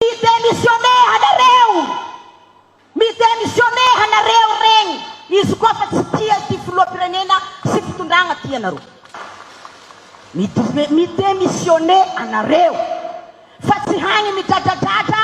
Mi-demissionner anareo! Mi-demissionner anareo regny izy koa fa tsy tia ity filoham-pirenena sy fitondragna ty anareo. Mi-demissionner anareo fa tsy hagny midradradradra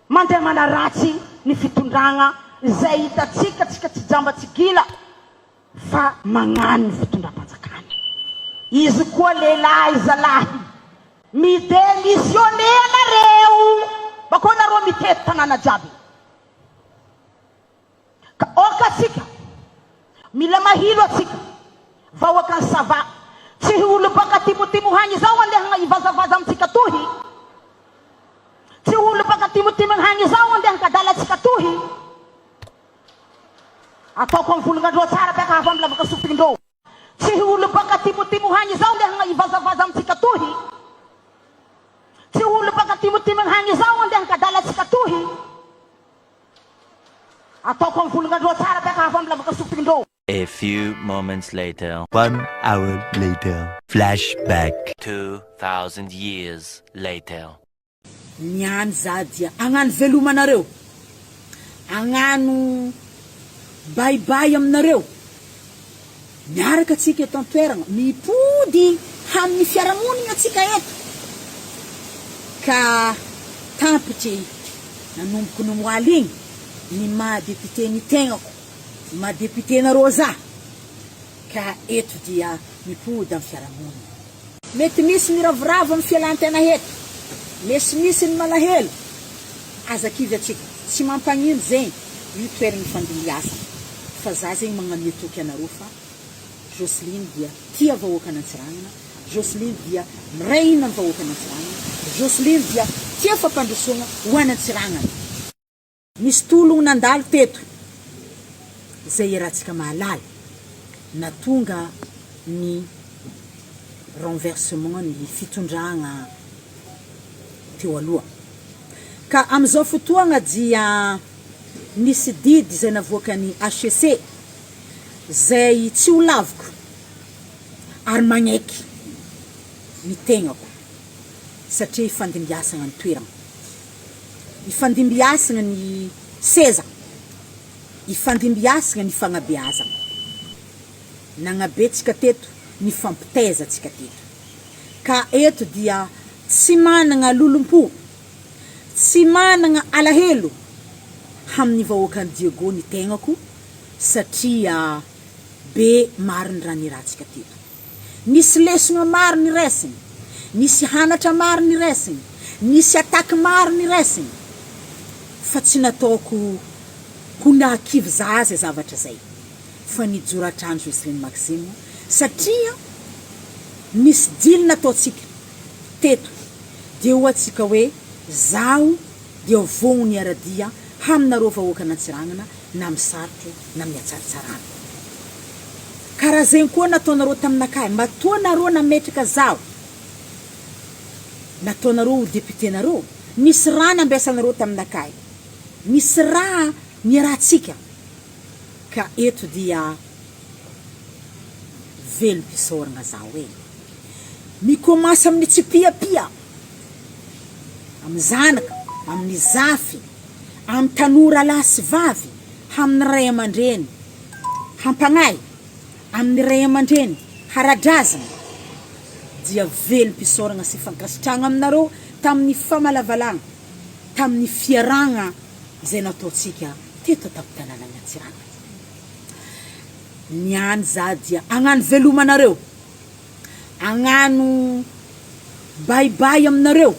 mandeha manaratsy ny fitondragna izay hitantsika tsika tsy jamba tsy gila. Fa magnano ny fitondram-panjakana. Izy koa lehilahy zalahy. Mi demissionner anareo. Bakeo nareo mitety tanàna jiaby. Ka ok atsika. Mila mahilo atsika. Vahoakan'i Sava. Tsy hi olo baka atimotimo hagny zao andeha hivazavaza amintsika tohy. Tsy olo baka atimotimo hagny zao andeha hankadala atsika tohy. Ataoko amin'ny volon'androa tsara beka avy amin'ny lavaka sofindreo. Tsy hi olo baka timotimo hagny zao ndeha hivazavaza amintsika tohy. Tsy olo baka timotimo hagny zao ndeha hankadala antsika tohy. Ataoko amin'ny volon'androa tsara beka avy amin'ny lavaka sofindreo. A few moments later. One hour later. Flashback. 2000 years later. Ny any za dia agnano veloma anareo, agnano bye bye aminareo, miaraka atsika eto antoeragna, mipody amin'ny fiarahamonigna atsika eto, ka tampitry nanomboky nomoaly igny ny maha député ny tegnako, ny maha député nareo za, ka eto dia mipody amin'ny fiarahamonigna. Mety misy miravoravo amin'ny fialan-tena eto, mesy misy ny malahelo, aza kivy atsika, tsy mampagnino zegny io toeragna ifandimbiasana, fa za zegny magnamia toky anareo fa Jocelyne dia tia vahoakan'Antsiranana, Jocelyne dia miray hina amin'ny vahoakan'Antsiranana, Jocelyne dia tia fampandrosoagna ho an'Antsiranana. Nisy tologno nandalo teto izay iarahantsika mahalala na tonga ny renversement ny fitondragna teo aloha. Ka amin'izao fotoagna dia nisy didy izay navoakan'ny HCC izay tsy ho laviko ary magneky ny tegnako satria ifandimbiasagna ny toeragna. Ifandimbiasagna ny seza, ifandimbiasagna ny fagnabeazagna. Nagnabe tsika teto, nifampitaiza tsika teto. Ka eto dia tsy managna lolompo, tsy managna alahelo amin'ny vahoakan'i Diego ny tegnako satria be maro ny raha niratsika teto. Nisy lesona maro niraisiny, nisy hanatra maro niraisiny, nisy attaque maro niraisiny, fa tsy nataoko ho nahakivy za zay zavatra zay, fa nijoro hatrany Jocelyne Maxime satria nisy deal nataontsika teto dia hoy atsika hoe zaho dia vognona hiara-dia haminareo vahoakan'Antsiranana na amin'ny sarotro na amin'ny hatsaratsarana. Karaha zegny koa nataonareo taminakahy, matoa nareo nametraka zaho, nataonareo ho député-nareo, nisy raha nambiasanareo taminakahy, nisy raha niarahantsika, ka eto dia velom-pisaoragna zaho e. Mi-commence amin'ny tsipiapia, amin'ny zanaka, amin'ny zafy, amin'ny tanora lahy sy vavy, amin'ny ray aman-dreny hampagnahy, amin'ny ray aman-dreny hara-drazana, dia velom-pisaoragna sy fankasitrahagna aminareo tamin'ny famalavalagna, tamin'ny fiarahagna izay nataontsika teto an-tampon-tanànan'i Antsiranana. Niany za dia agnano veloma anareo, agnano bye bye aminareo.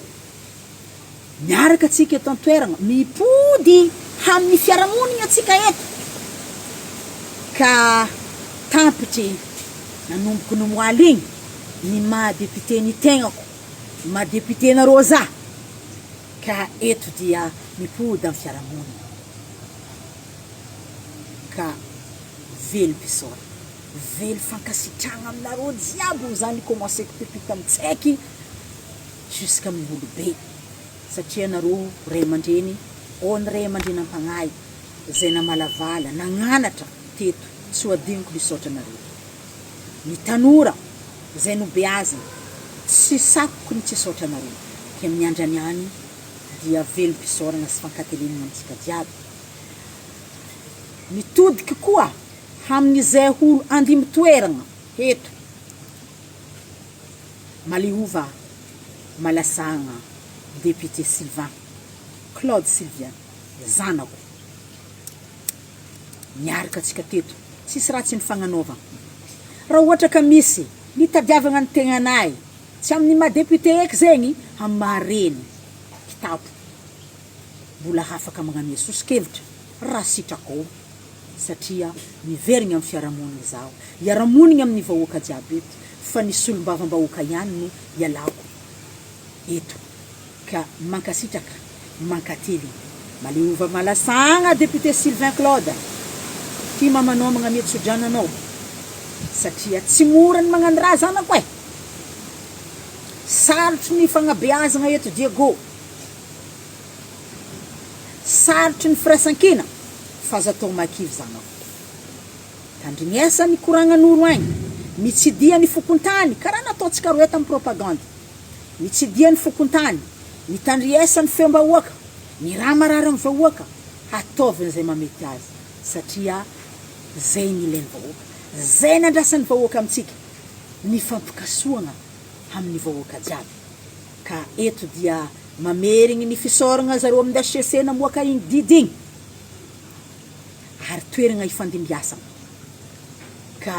Miaraka atsika eto antoeragna, mipody amin'ny fiarahamonigna atsika eto, ka tampitry nanomboky nomoaly igny ny maha député ny tegnako, ny maha député nareo za, ka eto dia mipody amin'ny fiarahamonigna, ka velom-pisaoragna, velo-fankasitrahagna aminareo jiaby za ni-commencer-ko depuis tamin'ny tsaiky. Jusqu'amin'ny olobe satria nareo ray aman-dreny ô ny ray aman-dreny am-pagnahy izay namalavala nagnanatra teto tsy ho adinoko misaotra anareo ny tanora izay nobeazina tsy sakoko ny tsy hisaotra anareo ke miandry any any. dia velom-pisaorana sy fankatelenana amintsika jiaby. Mitodiky koa hamin'izay olo andimby toeragna eto Maliova Malasagna Député Sylvain Claude Sylvien zanako niaraka antsika teto tsisy raha tsy nifagnanaovagna raha ohatra ka misy nitadiavagna ny tegnanay tsy amin'ny maha député eky zegny amin'ny maha reny kitapo mbola hafaka magnamia soso-kevitra raha sitrakao satria miverigna amin'ny fiarahamonigny zaho hiara-monigny amin'ny vahoaka jiaby eto fa ny solombavambahoaka ihany no ialako eto ka mankasitraka mankateligny maleova malasagna député Sylvain Claude ty mamanao magnamia tsodrano anao satria tsy mora ny magnano raha zanako e sarotry ny fagnabeazagna eto Diego Sarotry ny firaisankina f'aza atao makivy zanako. Tandrignesa ny koragnan'oro agny, mitsidiha ny fokontany karaha nataontsika roe tamin'ny propagande. Mitsidiha ny fokontany, mitandriesa ny feom-bahoaka, ny raha marary amin'ny vahoaka, hataoviny izay mamety azy satria zay ny ilain'ny vahoaka, zay nandrasan'ny vahoaka amintsika, ny fampikasohagna amin'ny vahoaka jiaby. Ka eto dia mamerigny ny fisaoragna zareo amin'ny HCC namoaka igny didy igny ary toeragna ifandimbiasagna ka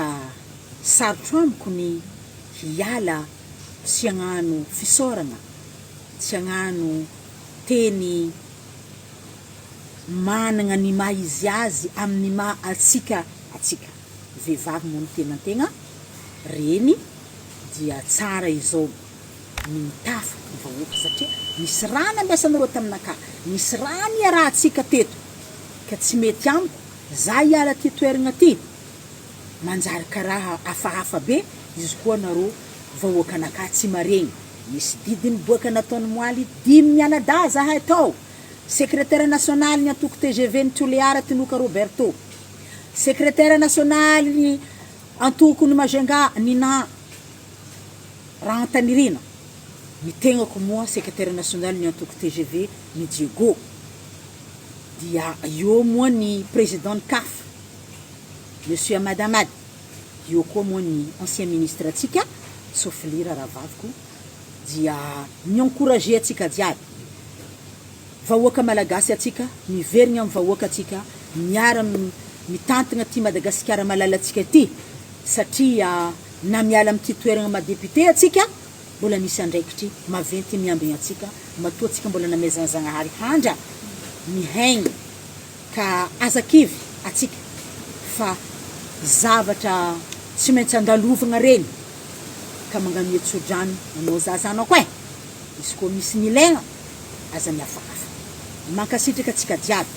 sarotro amiko ny hiala tsy hagnano fisaoragna, tsy hagnano teny managna ny maha izy azy amin'ny maha antsika antsika vehivavy moa ny tenantegna reny dia tsara izao. ny mitafa ny vahoaka satria nisy raha nampiasanareo taminakahy, nisy raha niarahantsika teto ka tsy mety amiko za hiala aty toeragna aty, manjary karaha hafahafa be izy koa nareo vahoakanakahy tsy maregny, nisy didy niboaka nataony moaly dimy mianadahy zahay tao, secretaire national ny antoko tgv ny Tulear Tinoka Roberto, secretaire national ny antoko ny Majunga Nina. Rahantanirina, ny tegnako moa secretaire national ny antoko tgv ny Diego, dia eo moa ny président ny caf Monsieur Ahmad Ahmad, eo koa moa ny ancien ministre antsika Sofilira rahavaviko dia mi-encourager antsika jiaby vahoaka malagasy antsika miverigna amin'ny vahoaka antsika miara mitantagna ty Madagasikara malalantsika ty satria Na miala amin'ity toeragna maha député antsika, mbola misy andraikitry maventy miambigny antsika, matoa antsika mbola namezan'i Zagnahary handra mihaigny, ka aza kivy atsika fa zavatra tsy maintsy andalovagna regny, ka magnamia tsodrano anao za zanako eh! Izy koa misy ny ilaigna aza miafakafa. Mankasitraka antsika jiaby,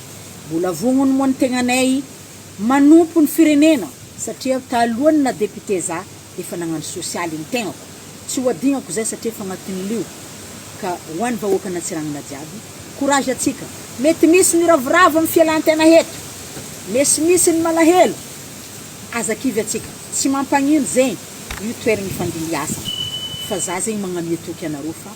mbola vognony moa ny tegnanay Manompo ny firenena satria talohan'ny na député za efa nagnano sosialy ny tegnako tsy ho adignako zay satria efa agnatin'ny lio ka ho an'ny vahoakan'Antsiranana jiaby courage atsika mety misy ny ravoravo amin'ny fialan-tegna eto mesy misy ny malahelo aza kivy atsika tsy mampagnino zegny io toeragna ifandimbiasana fa za zegny magnamia toky anareo fa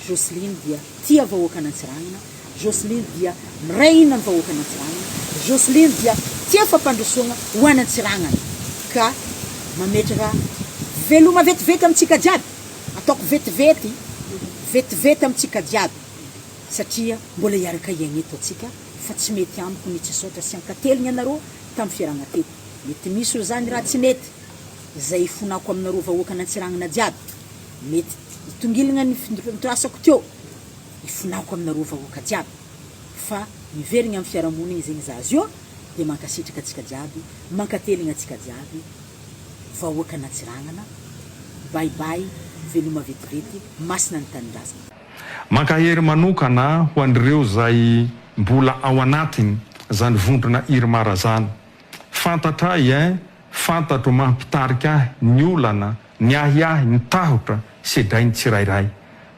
Jocelyne dia tia vahoakan'Antsiranana, Jocelyne dia miray hina amin'ny vahoakan'Antsiranana, Jocelyne dia tia fampandrosoagna ho an'Antsiragnana ka mametraka veloma vetivety amintsika jiaby, ataoko vetivety, vetivety amintsika jiaby satria mbola hiaraka hiaigna eto antsika fa tsy mety amiko ny tsy hisaotra sy hankateligny anareo tamin'ny fiarahagna teto, mety misy oa zany raha tsy nety izay ifonako aminareo vahoakan'Antsiragnana jiaby. Mety hitongilagna ny fitondrasako teo ifonako aminareo vahoaka jiaby fa miverigna amin'ny fiarahamonigny zegny za zio dia mankasitraka antsika jiaby mankateligna antsika jiaby vahoakan'Antsiragnana bye bye veloma vetivety masina ny tanindrazana. Mankahery manokana ho an'ireo izay mbola ao anatiny zany vondrona IRMAR zany. Fantatray ein, fantatro maha mpitarika ahy ny olana Ny ahiahy, ny tahotra sedrain'ny tsirairay.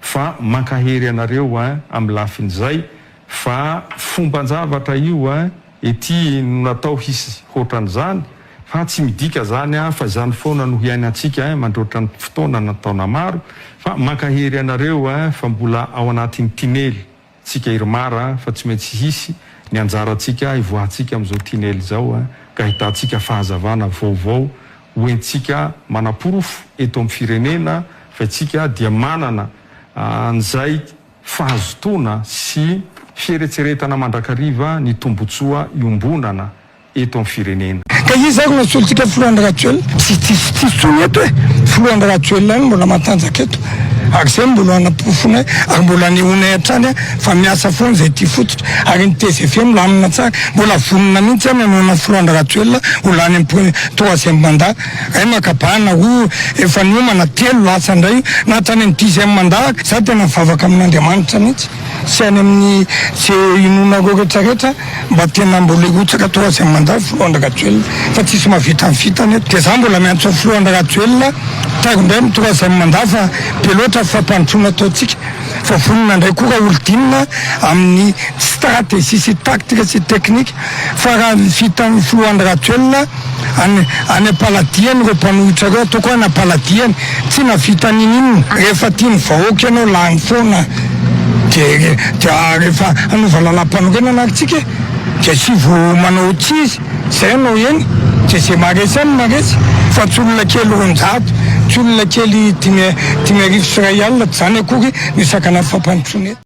Fa mankahery anareo ein amin'ny lafin'izay fa fomban-javatra io ein, ety no natao hisy hoatran'izany fa tsy midika zany an fa izany foana no hiainantsika ein mandroatra ny fotoana na taona maro fa mankahery anareo ein fa mbola ao anatin'ny tinely. tsika IRMAR fa tsy maintsy hisy ny anjarantsika hivoahantsika amin'izao tinel izao ka ahitantsika fahazavana vaovao ho entintsika manaporofo eto amin'ny firenena fa isika dia manana an'izay fahazotoana sy fieretseretana mandrakariva ny tombotsoa iombonana eto amin'ny firenena. Ka iza ary no asolontsika filoha Andry Rajoelina? Tsy tsisy tsisy tsony eto e! Filoha Andry Rajoelina ihany mbola matanjaka eto ary zay no mbola hanaporofoinay ary mbola anehoanay hatrany fa miasa foana izay tia fototra ary ny tgv milamina tsara mbola vonona mihitsy aho ny hanohana ny filoha Andry Rajoelina ho lany amin'ny troisième mandat Ray makabana roa efa niomana telo lasa indray na hatrany amin'ny dixième mandat za tena mivavaka amin'Andriamanitra mihitsy sy any amin'ny ze inoanareo retraretra Mba tena mbola hirotsaka troisième mandat filoha Andry Rajoelina fa tsisy mahavita ny vitany eto. Dia za mbola miantso ny filoha Andry Rajoelina tairo indray amin'ny troisième mandat fa be loatra fampandrosoana ataontsika fa vonona indray koa Raholdina amin'ny stratégie sy tactique sy technique fa raha vitan'ny filoha Andry Rajoelina Any any am-paladiany ireo mpanohitra ireo, ataoko hoe any am-paladiany, tsy nahavita n'ininona. Rehefa tian'ny vahoaka ianao lany foana dia dia rehefa hanova lalàmpanorenana ary tsika e, dia asivo manao tsy izy, zay ianao eny, dia ze maharesy any maharesy, fa tsy olona kely 200, tsy olona kely dimy 1500 alina, tsy zany akory no hisakana ny fampandrosoana eto.